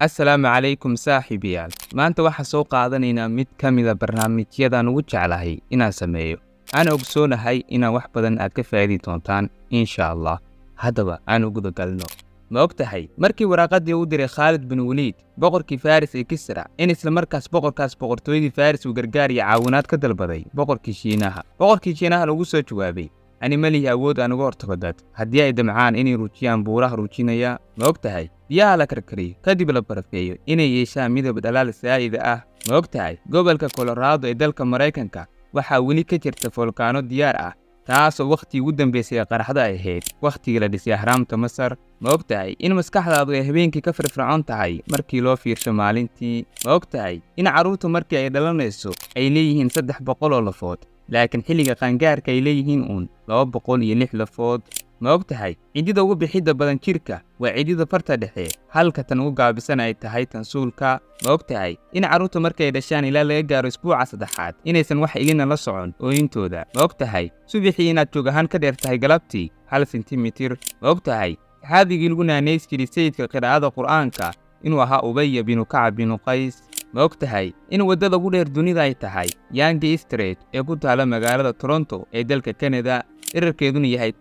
Assalaamu calaykum saaxiibayaal. Maanta waxaan soo qaadanaynaa mid ka mid a barnaamijyadan ugu jeclahay inaan sameeyo. Aan ogsoonahay inaan wax badan aad ka faa'iidi doontaan insha Allah. Haddaba aan u guda galno. Ma og tahay markii waraaqadii u diray Khaalid bin Waliid boqorkii Faris ee Kisra in isla markaas boqorkaas boqortooyadii Faris uu gargaar iyo caawinaad ka dalbaday boqorkii Shiinaha. Boqorkii Shiinaha lagu soo jawaabay ani ma lihi awood aan uga hortago dad haddii ay damcaan inay ruujiyaan buuraha ruujinaya. Ma og tahay biyaha la karkariyo kadib la barafeeyo inay yeeshaan midab dhalaal saa'ida ah. Ma og tahay gobolka Colorado ee dalka Maraykanka waxaa weli ka jirta foolkaano diyaar ah taasoo wakhtigii ugu dambeysay ee qaraxda ay ahayd wakhtigii la dhisay ahraamta Masar. Ma og tahay in maskaxdaadu ay habeenkii ka firfircoon tahay markii loo fiirsho maalintii. Ma og tahay in carruurtu markii ay dhalanayso ay leeyihiin 300 oo lafood laakiin xilliga qaangaarka ay leeyihiin uun 206 lafood. Ma og tahay ciddida ugu bixidda badan jirka waa ciddida farta dhexe halka tan ugu gaabisan ay tahay tansuulka. Ma og tahay in carruurtu markay dhashaan ilaa laga gaaro isbuuca saddexaad inaysan wax ilina la socon ooyintooda. Ma og tahay subaxii inaad joog ahaan ka dheer tahay galabtii 1 sentimitir. Ma og tahay saxaabigii lagu naanays jiray sayidka qiraa'ada Qur'aanka inuu ahaa Ubaya binu Kacab binu Qays. Ma og tahay in waddada ugu dheer dunida ay tahay Yonge Street ee ku taala magaalada Toronto ee dalka Canada dhererkeeduna yahay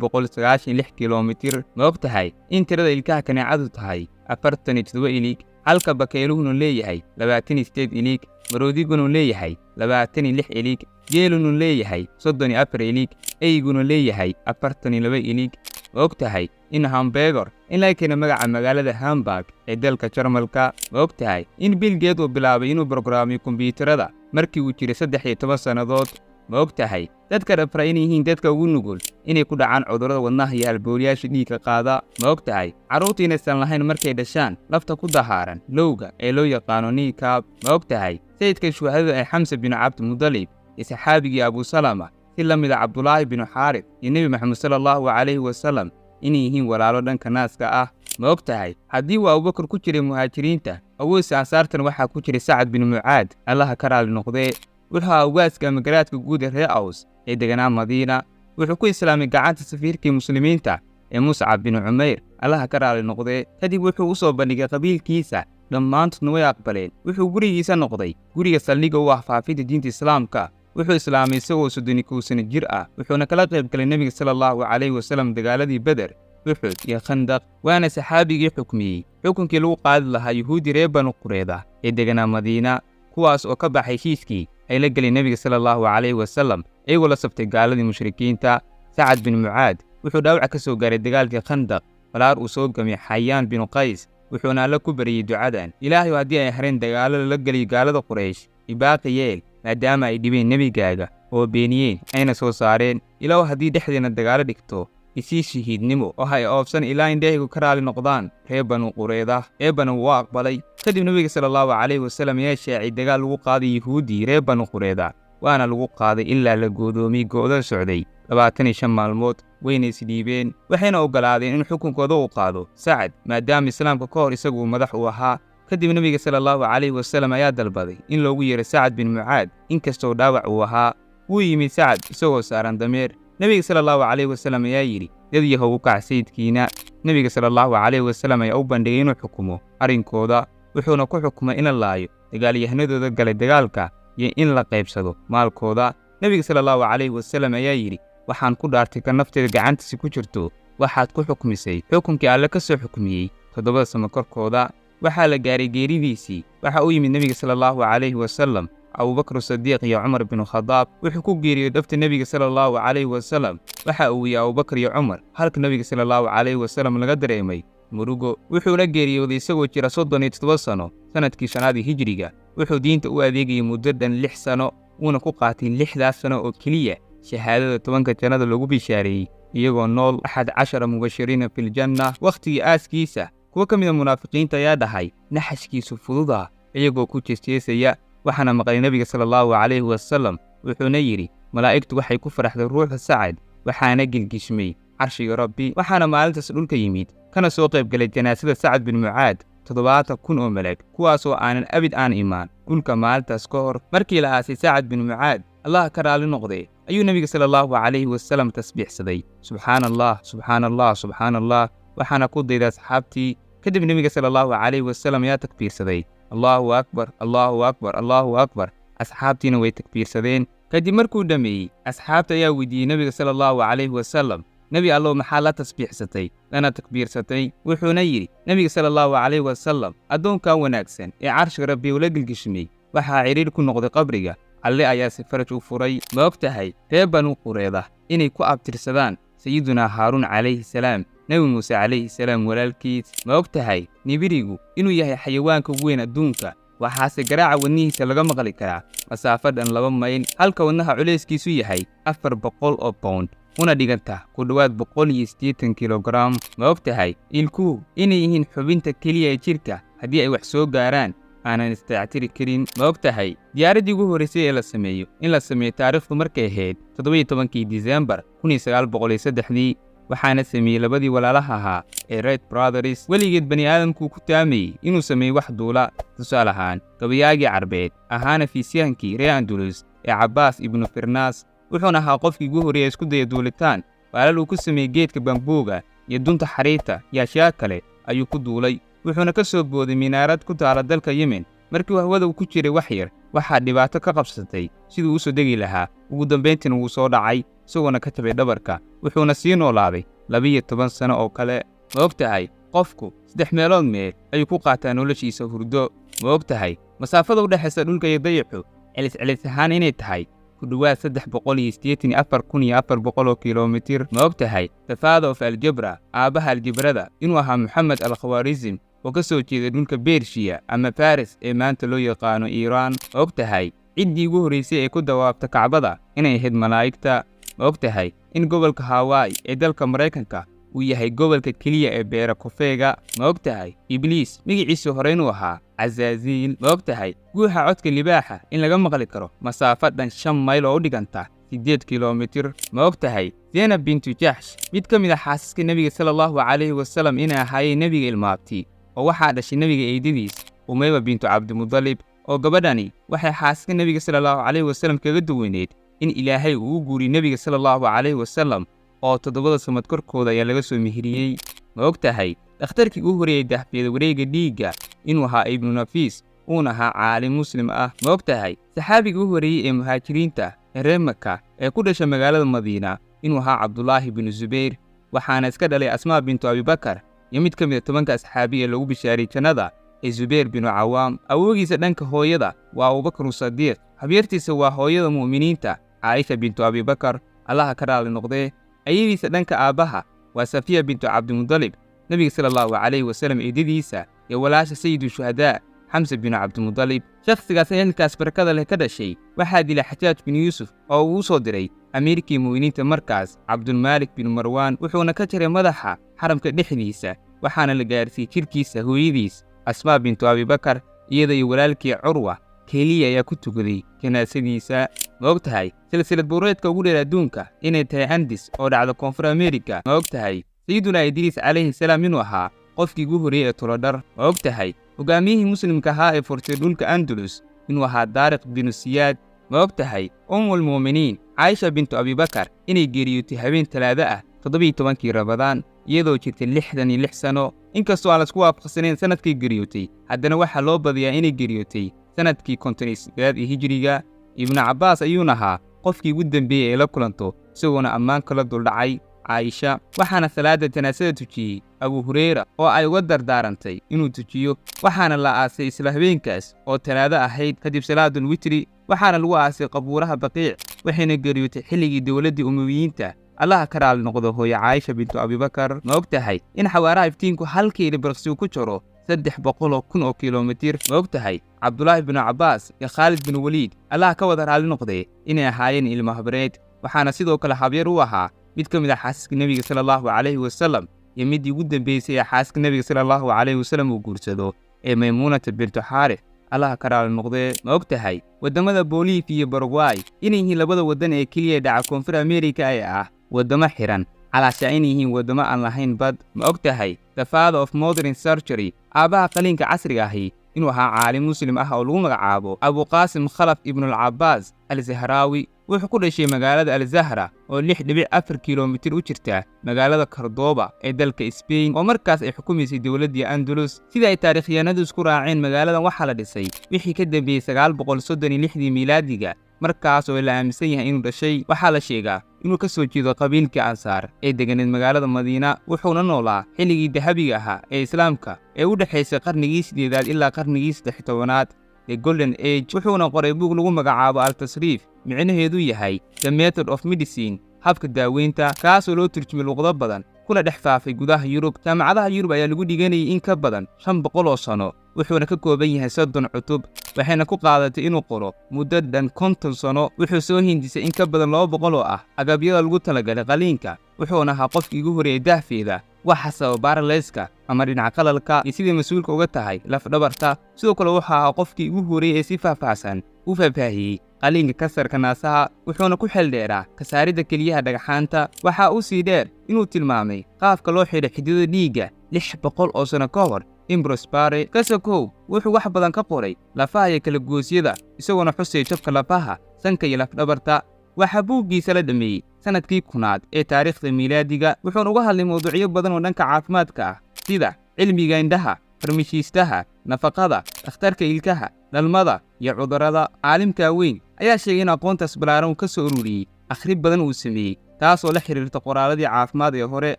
1896 kiiloomitir. Ma og tahay in tirada ilkaha kaneecadu tahay 47 ilig halka bakayluhuna leeyahay 28 ilig, maroodiguna leeyahay 26 ilig, geeluna leeyahay 34 ilig, eyguna leeyahay 42 ilig. Ma og tahay in hamburger in laga keeno magaca magaalada Hamburg ee dalka Jarmalka. Ma og tahay in Bill Gates uu bilaabay inuu brograamiyo kombiyuutarada markii uu jiray 13 sannadood. Ma og tahay dadka dhafra inay yihiin dadka ugu nugul inay ku dhacaan cudurrada wadnaha iyo halbowlayaasha dhiigga qaada. Ma og tahay carruurta inaysan lahayn markay dhashaan lafta ku dahaaran lowga ee loo yaqaano niikaab. Ma og tahay sayidka shuhadada ee Xamse bin Cabdimudalib iyo saxaabigii Abu Salama si la mid a Cabdulaahi bin Xaarith iyo Nebi Maxamed sallallahu calayhi wasallam inay yihiin walaalo dhanka naaska ah. Ma og tahay haddii uu Abubakar ku jiray muhaajiriinta awoodsa ansaartan waxaa ku jiray Sacad bin Mucaad Allaha ka raali noqdee. Wuxuu ahaa ugaaska ama garaadka guud ee reer Aws ee deganaa Madiina. Wuxuu ku islaamay gacanta safiirkii muslimiinta ee Muscab bin Cumayr Allaha ka raali noqdee. Kadib wuxuu u soo bandhigay qabiilkiisa dhammaantoodna way aqbaleen. Wuxuu gurigiisa noqday guriga saldhigga u ah faafidda diinta Islaamka. Wuxuu islaamay isagoo 31 sano jir ah wuxuuna kala qayb galay Nebiga sallallahu calayhi wasallam dagaaladii Badr, Uxud iyo Khandaq. Waana saxaabigii xukmiyey xukunkii lagu qaadi lahaa Yuhuudi reer Banu Qurayda ee deganaa Madiina, kuwaas oo ka baxay heshiiskii ay la gelay Nebiga sallallahu calayhi wasallam iyagoo la sabtay gaaladii mushrikiinta. Sacad bin Mucaad wuxuu dhaawac ka soo gaaray dagaalkii Khandaq falaar uu soo gamay Xayaan bin Qays, wuxuuna Alle ku bariyey ducadan: Ilaahayow haddii ay hareen dagaalada la geliyo gaalada Quraysh ibaaqi yeel maadaama ay dhibeen nebigaaga oo beeniyeen ayna soo saareen. Ilaahu haddii dhexdeena dagaalo dhigto isii shahiidnimo oo hay oofsan ilaa indhahaygu ka raali noqdaan reer Banu Qurayda. Eebana wuu aqbalay. Kadib Nebiga sallallahu calayhi wasallam ayaa shaacay dagaal lagu qaaday Yuhuuddii reer Banu Qurayda, waana lagu qaaday ilaa la goodoomiyey go'do socday 25 maalmood. Wayna isdhiibeen waxayna oggolaadeen in xukunkooda uu qaado Sacad maadaama islaamka ka hor isagu madax uu ahaa. Kadib Nebiga sallallahu calayhi wasallam ayaa dalbaday in loogu yeero Sacad bin Mucaad inkastoo dhaawac uu ahaa. Wuu yimid Sacad isagoo saaran dameer. Nebiga sallallahu calayhi wasallam ayaa yidhi: dad yahow u kac sayidkiina. Nebiga sallallahu calayhi wasallam ayaa u bandhigay inuu xukumo arrinkooda, wuxuuna ku xukumay in la laayo dagaalyahanadooda galay dagaalka iyo in la qaybsado maalkooda. Nebiga sallallahu calayhi wasallam ayaa yidhi: waxaan ku dhaartay ka nafteeda gacantiisa ku jirto waxaad ku xukmisay xukunkii Alle ka soo xukmiyey 7 sano korkooda. Waxaa la gaaray geeridiisii. Waxa u yimid Nebiga sallallahu calayhi wasallam Abubakar Sadiiq iyo Cumar bin Khadaab. Wuxuu ku geeriyey dafta Nebiga sallallahu calayhi wasallam. Waxa uu yidhi Abubakar iyo Cumar halka Nebiga sallallahu calayhi wasallam laga dareemay murugo. Wuxuuna geeriyooday isagoo jira 37 sano sanadkii shanaad ee Hijriga. Wuxuu diinta u adeegayay muddo dhan 6 sano, wuuna ku qaatay 6daas sano oo keliya shahaadada 10ka jannada lagu bishaareeyey iyagoo nool 11 mubashiriina fil janna. Wakhtigii aaskiisa kuwo ka mid a munaafiqiinta ayaa dhahay naxashkiisu fududa iyagoo ku jeesjeesaya. Waxaana maqlay Nebiga sallallahu calayhi wasallam wuxuuna yidhi: malaa'igtu waxay ku faraxday ruuxa Sacad, waxaana gilgishmay carshiga Rabbi. Waxaana maalintaas dhulka yimid kana soo qayb galay janaasada Sacad bin Mucaad 70,000 oo malag, kuwaasoo aanan abid aan imaan dhulka maalintaas ka hor. Markii la aasay Sacad bin Mucaad Allah ka raali noqday ayuu Nebiga sallallahu calayhi wasallam tasbiixsaday: subxaana Allah, subxaana Allah, subxaana Allah. Waxaana ku dayday asxaabtii. Kadib nebiga sala allahu calayhi wasalam ayaa takbiirsaday, Allahu akbar, Allahu akbar, Allahu akbar. Asxaabtiina way takbiirsadeen. Kadib markuu dhammeeyey, asxaabta ayaa weydiiyey nebiga sala allahu calayhi wasalam, Nebi Allow, maxaa la tasbiixsatay lana takbiirsatay? Wuxuuna yidhi nebiga sala allahu calayhi wasalam, addoonkan wanaagsan ee carshiga Rabbi ula gelgishmay waxaa cidhiidh ku noqday qabriga, Alle ayaa si faraj u furay. Ma og tahay reer Banu Qureeda inay ku abtirsadaan Sayidunaa Haaruun calayhi salaam, Nebi Muuse calayhi salaam walaalkiis? Ma og tahay nibirigu inuu yahay xayawaanka ugu weyn adduunka, waxaase garaaca wadnihiisa laga maqli karaa masaafo dhan 2 mayl, halka wadnaha culayskiisu yahay 400 oo pound, una dhiganta ku dhowaad 180 kilogram? Ma og tahay ilkuhu inay yihiin xubinta keliya ee jidhka haddii ay wax soo gaaraan aanan isdayactiri karin? Ma og tahay diyaaraddii ugu horraysay ee la sameeyo in la sameeyo taariikhdu markay ahayd 17kii Disembar 1903dii, waxaana sameeyey labadii walaalaha ahaa ee Wright Brothers? Weligeed bani aadamkuu ku taamayey inuu sameeyo wax duula. Tusaale ahaan, gabayaagii Carbeed ahaana fiisyahankii reer Andalus ee Cabbaas ibnu Firnaas wuxuuna ahaa qofkii ugu horreeya isku daya duulitaan. Baalal uu ku sameeyey geedka bambuuga iyo dunta xariirta iyo ashyaa kale ayuu ku duulay, wuxuuna ka soo booday minaarad ku taala dalka Yemen. Markii hawada uu ku jiray wax yar, waxaa dhibaato ka qabsatay siduu u soo degi lahaa. Ugu dambayntiina wuu soo dhacay isagoona ka jabay dhabarka, wuxuuna sii noolaaday 12 sano oo kale. Ma og tahay qofku 3 meelood meel ayuu ku qaataa noloshiisa hurdo? Ma og tahay masaafada u dhexaysa dhulka iyo dayaxu celis celis ahaan inay tahay ku dhowaad 384,400 oo kilomitir? Ma og tahay the father of algebra, aabbaha aljibrada, inuu ahaa Moxamed al Khawaarizm oo ka soo jeeda dhulka Bershiya ama Faris ee maanta loo yaqaano Iiraan? Ma og tahay ciddii ugu horraysay ee ku dawaabta Kacbada inay ahayd malaa'igta? Ma og tahay in gobolka Hawaii ee dalka Maraykanka uu yahay gobolka keliya ee beera kofeega? Ma og tahay Ibliis magaciisii hore inuu ahaa Casaaziil? Ma og tahay guuxa codka libaaxa in laga maqli karo masaafo dhan 5 mayl oo u dhiganta 8 kilomitir? Ma og tahay Zeynab bintu Jaxsh, mid ka mid a xaasaska nebiga sala allahu calayhi wasalam, inay ahaayeen nebiga ilmaabti, oo waxaa dhashay nebiga eedadiis Umeyma bintu Cabdimudalib, oo gabadhani waxay xaasaska nebiga sala allahu calayhi wasalam kaga duwaneed in Ilaahay uu u guuriyey nebiga sala allahu calayhi wasalam oo 7da samad korkooda ayaa laga soo meheriyey? Ma og tahay dhakhtarkii ugu horreeyey dahfiyada wareegga dhiigga inuu ahaa Ibnu Nafiis, uuna ahaa caalim muslim ah? Ma og tahay saxaabiga u horreeyey ee muhaajiriinta ee reer Maka ee ku dhashay magaalada Madiina inuu ahaa Cabdulaahi binu Zubayr, waxaana iska dhalay Asmaa bintu Abibakar iyo mid ka mid a 10ka asxaabi ee lagu bishaariyey jannada ee Zubayr binu Cawaam? Awoogiisa dhanka hooyada waa Abubakar Sadiiq, habyartiisa waa hooyada mu'miniinta Caaisha bintu Abibakar, Allaha ka raali noqdee. Ayadiisa dhanka aabbaha waa Safiya bintu Cabdimudalib, nebiga sala allahu calayhi wasalam eedadiisa iyo walaasha Sayidu Shuhadaa Xamse binu Cabdimudalib. Shakhsigaas ehelkaas barakada leh ka dhashay waxaa dilay Xajaaj binu Yuusuf oo uu u soo diray amiirkii mu'miniinta markaas Cabdulmaalik binu Marwaan, wuxuuna ka jaray madaxa xaramka dhexdiisa, waxaana la gaarsiiyey jidhkiisa hooyadiis Asmaa bintu Abibakar. Iyada iyo walaalkii Curwa keliya ayaa ku tukaday janaasadiisa. Ma og tahay silsilad buureedka ugu dheer adduunka inay tahay Andis oo dhacda Koonfur Amerika? Ma og tahay Sayidunaa Idriis calayhi salaam inuu ahaa qofkii ugu horreeyey ee tulodhar? Ma og tahay hogaamiyihii muslimka ahaa ee furtay dhulka Andalus inuu ahaa Daariq binu Siyaad? Ma og tahay Ummulmu'miniin Caaisha bintu Abibakar inay geeriyootay habeen Talaado ah 17kii Ramadaan iyadoo jirtay 66 sano? Inkastoo aan laisku waafaqsanayn sanadkii geeriyootay, haddana waxaa loo badiyaa inay geeriyootay sanadkii 58aad ee hijiriga. Ibnu Cabbaas ayuuna ahaa qofkii ugu dembeeyey ee la kulanto, isagoona ammaan kala duldhacay Caayisha, waxaana salaadda janaasada tujiyey Abu Hureyra oo ay uga dardaarantay inuu tujiyo, waxaana la aasay isla habeenkaas oo Talaado ahayd kadib salaadul witri, waxaana lagu aasay qabuuraha Baqiic, waxayna geeriyootay xilligii dowladdii Umawiyiinta. Allaha ka raali noqdo hooyo Caaisha bintu Abibakar. Ma og tahay in xawaaraha iftiinku halkii ilbirqsi ku jaro 300,000 oo kilomitir? Ma og tahay Cabdulaahi binu Cabbaas iyo Khaalid binu Waliid, Allaha ka wada raali noqdee, inay ahaayeen ilmo habreed, waxaana sidoo kale habyar u ahaa mid ka mid ah xaasaska nebiga sala allahu calayhi wasalam iyo middii ugu dambeysay ee xaaska nebiga sala allahu calayhi wasalam uu guursado ee Maymuunata bintu Xaarif, Allaha ka raali noqdee? Ma og tahay waddamada Booliif iyo Baragway inay yihiin labada waddan ee keliya dhaca Koonfur Amerika ee ah waddamo xiran, calaasha inay yihiin waddamo aan lahayn bad? Ma og tahay the father of modern surgery, aabbaha qaliinka casriga ahi, inuu ahaa caalim muslim ah oo lagu magacaabo Abuqaasim Khalaf ibnulcabaas al Zahraawi? Wuxuu ku dhashay magaalada Alzahra oo 6.4 kilomitir u jirta magaalada Cordoba ee dalka Spain, oo markaas ay xukumaysay dowladdii Andalus. Sida ay taariikhyahanadu isku raaceen, magaaladan waxaa la dhisay wixii ka dambeeyey 936dii miilaadiga, markaas oo la aaminsan yahay inuu dhashay. Waxaa la sheegaa inuu ka soo jeedo qabiilkii Ansaar ee deganeed magaalada Madiina, wuxuuna noolaa xilligii dahabiga ahaa ee Islaamka ee u dhexaysay qarnigii 8aad ilaa qarnigii 13aad ee Golden Age. Wuxuuna qoray buug lagu magacaabo Al-Tasriif, micnaheedu yahay The Method of Medicine, habka daaweynta, kaasoo loo turjumay luqado badan kuna dhex faafay gudaha Yurub. Jaamacadaha Yurub ayaa lagu dhiganayay in ka badan 500 oo sano, wuxuuna ka kooban yahay 30 cutub, waxayna ku qaadatay inuu qoro muddo dhan 50 sano. Wuxuu soo hindisay in ka badan 200 oo ah agabyada lagu talagalay qaliinka, wuxuuna ahaa qofkii ugu horreeyay dahfeeda waxa sababa paralysis-ka ama dhinaca qalalka iyo sidai mas-uulka uga tahay lafdhabarta. Sidoo kale wuxuu ahaa qofkii ugu horreeyey ee si faahfaahsan u faahfaahiyey qaliinka kansarka naasaha, wuxuuna ku xeeldheeraa kasaaridda keliyaha dhagxaanta. Waxaa uu sii dheer inuu tilmaamay qaabka loo xidho xididada dhiigga 600 oo sano ka hor Ambrose Paré. Kasokow wuxuu wax badan ka qoray lafaha iyo kala goosyada, isagoona xusay jabka lafaha sanka iyo lafdhabarta. Waxaa buuggiisa la dhameeyey sanadkii 1000aad ee taariikhda miilaadiga, wuxuuna uga hadlay mawduucyo badan oo dhanka caafimaadka ah, sida cilmiga indhaha, farmashiistaha, nafaqada, dhakhtarka ilkaha, dhalmada iyo cudurrada. Caalimka weyn ayaa sheegay in aqoontaas ballaaran uu ka soo ururiyey akhri badan uu sameeyey, taasoo la xiriirta qoraaladii caafimaad ee hore.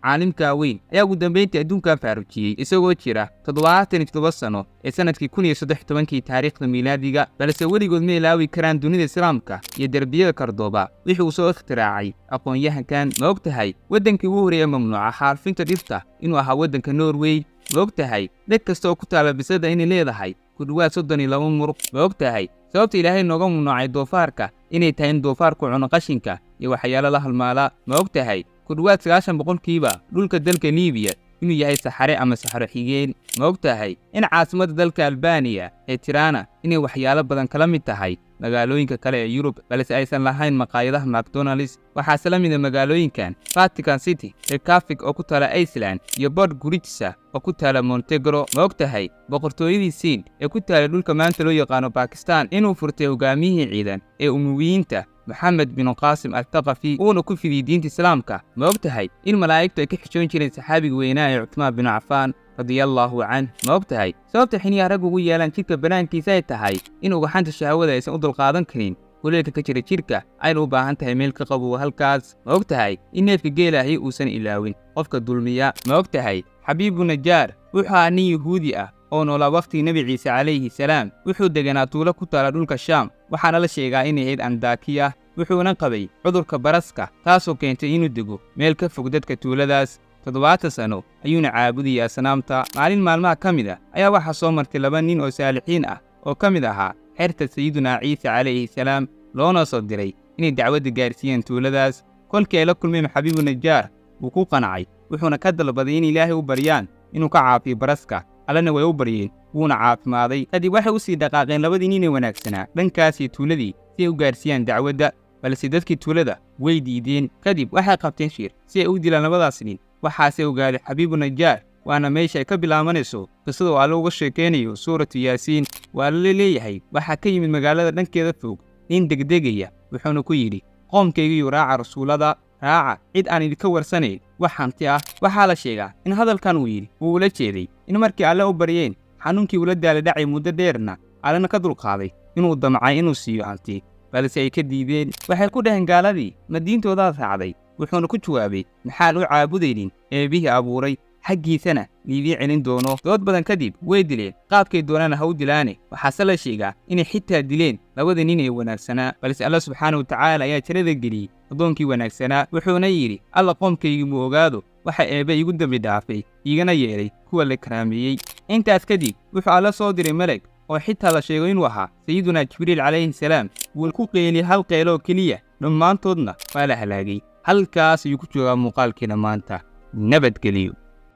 Caalimka weyn ayaa ugu dambeyntii adduunkan faarujiyey isagoo jira 77 sano ee sanadkii 1013kii taariikhda miilaadiga, balse weligood ma ilaawi karaan dunida Islaamka iyo derbiyada Kardooba wixii uu soo ikhtiraacay aqoon-yahankan. Ma og tahay waddankii ugu horreeya mamnuuca xaalfinta dhirta inuu ahaa waddanka Norway? Ma og tahay dheg kasta oo ku taala bisada inay leedahay ku dhowaad 32 muruq? Ma og tahay sababta Ilaahay nooga mamnuucay doofaarka inay tahay in doofaarku cuno qashinka iyo waxyaalo la halmaala? Ma og tahay ku dhowaad 90% dhulka dalka Liibiya inuu yahay saxare ama saxaro xigeen? Ma og tahay in caasimadda dalka Albaniya ee Tirana inay waxyaalo badan kala mid tahay magaalooyinka kale ee Yurub, balse aysan lahayn maqaayadaha McDonald's? Waxaase la mida magaalooyinkan Vatican City, Reykjavik oo ku taala Iceland iyo Podgorica oo ku taala Montenegro. Ma og tahay boqortooyadii Siin ee ku taala dhulka maanta loo yaqaano Bakistan inuu furtay hogaamiyihii ciidan ee Umuwiyiinta Maxamed bin Qaasim Al-Thaqafi, uuna ku fidiyey diinta Islaamka? Ma og tahay in malaa'igtu ay ka xishoon jireen saxaabiga weynaa ee Cuthmaan bin Cafaan radiyallahu canh? Ma og tahay sababta xiniyaha rag ugu yeelaan jidhka banaankiisa ay tahay in ugaxanta shahwada aysan u dulqaadan karin kuleelka ka jira jidhka, ayna u baahan tahay meel ka qabow halkaas? Ma og tahay in neefka geelaahi uusan ilaawin qofka dulmiya? Ma og tahay Xabiibu Najaar wuxuu ahaa nin Yuhuudi ah oo noolaa waqtigii Nebi Ciise calayhi salaam? Wuxuu deganaa tuulo ku taala dhulka Shaam, waxaana la sheegaa inay ahayd Andakiya, wuxuuna qabay cudurka baraska, taasoo keentay inuu dego meel ka fog dadka tuuladaas. 70 sano ayuuna caabudayay asnaamta. Maalin maalmaha ka mid ah ayaa waxaa soo martay laba nin oo saalixiin ah oo ka mid ahaa xerta Sayidunaa Ciise calayhi salaam, loona soo diray inay dacwadda gaarsiiyaan tuuladaas. Kolkii ay la kulmeen Xabiibu Najaar, wuu ku qancay, wuxuuna ka dalbaday in Ilaahay u baryaan inuu ka caafiyo baraska. Allana way u baryeen, wuuna caafimaaday. Kadib waxay u sii dhaqaaqeen labadii nin ee wanaagsanaa dhankaasii tuuladii si ay u gaarsiiyaan dacwadda, balse dadkii tuulada way diideen. Kadib waxay qabteen shir si ay u dilaan labadaas nin. Waxaase ogaaday Xabiibu Najaar, waana meesha ay ka bilaabanayso qisada oo Alle uga sheekaynayo suuratu Yaasiin. Waa la leeyahay waxaa ka yimid magaalada dhankeeda fog nin degdegaya, wuxuuna ku yidhi: "Qoomkaygiiyu, raaca rasuulada, raaca cid aan idinka warsanayn wax hanti ah." Waxaa la sheegaa in hadalkan uu yidhi uu ula jeeday in markii Alle u baryeen xanuunkii ula daala dhacay muddo dheerna Allena ka dulqaaday, inuu damcay inuu siiyo hanti, balse ay ka diideen. Waxay ku dhaheen gaaladii: "Ma diintoodaad raacday?" Wuxuuna ku jawaabay: "Maxaan u caabudaynin eebihii abuuray, xaggiisana liidii celin doono?" Dood badan kadib way dileen, qaabkay doonaan ha u dilaane. Waxaase la sheegaa inay xitaa dileen labada nin ee wanaagsanaa, balse Alla subxaana wa tacaala ayaa jannada geliyey addoonkii wanaagsanaa. Wuxuuna yidhi: "Alla, qoomkaygii muu ogaado waxa eebbe igu dembi dhaafay iigana yeelay kuwa la karaameeyey." Intaas kadib wuxuu Alla soo diray malag oo xitaa la sheego inuu ahaa Sayidunaa Jibriil calayhi salaam. Wuu ku qeeliyey hal qeelo oo keliya, dhammaantoodna waa la halaagay. Halkaas ayuu ku joogaa muuqaalkiina maanta. Nabadgeliyo.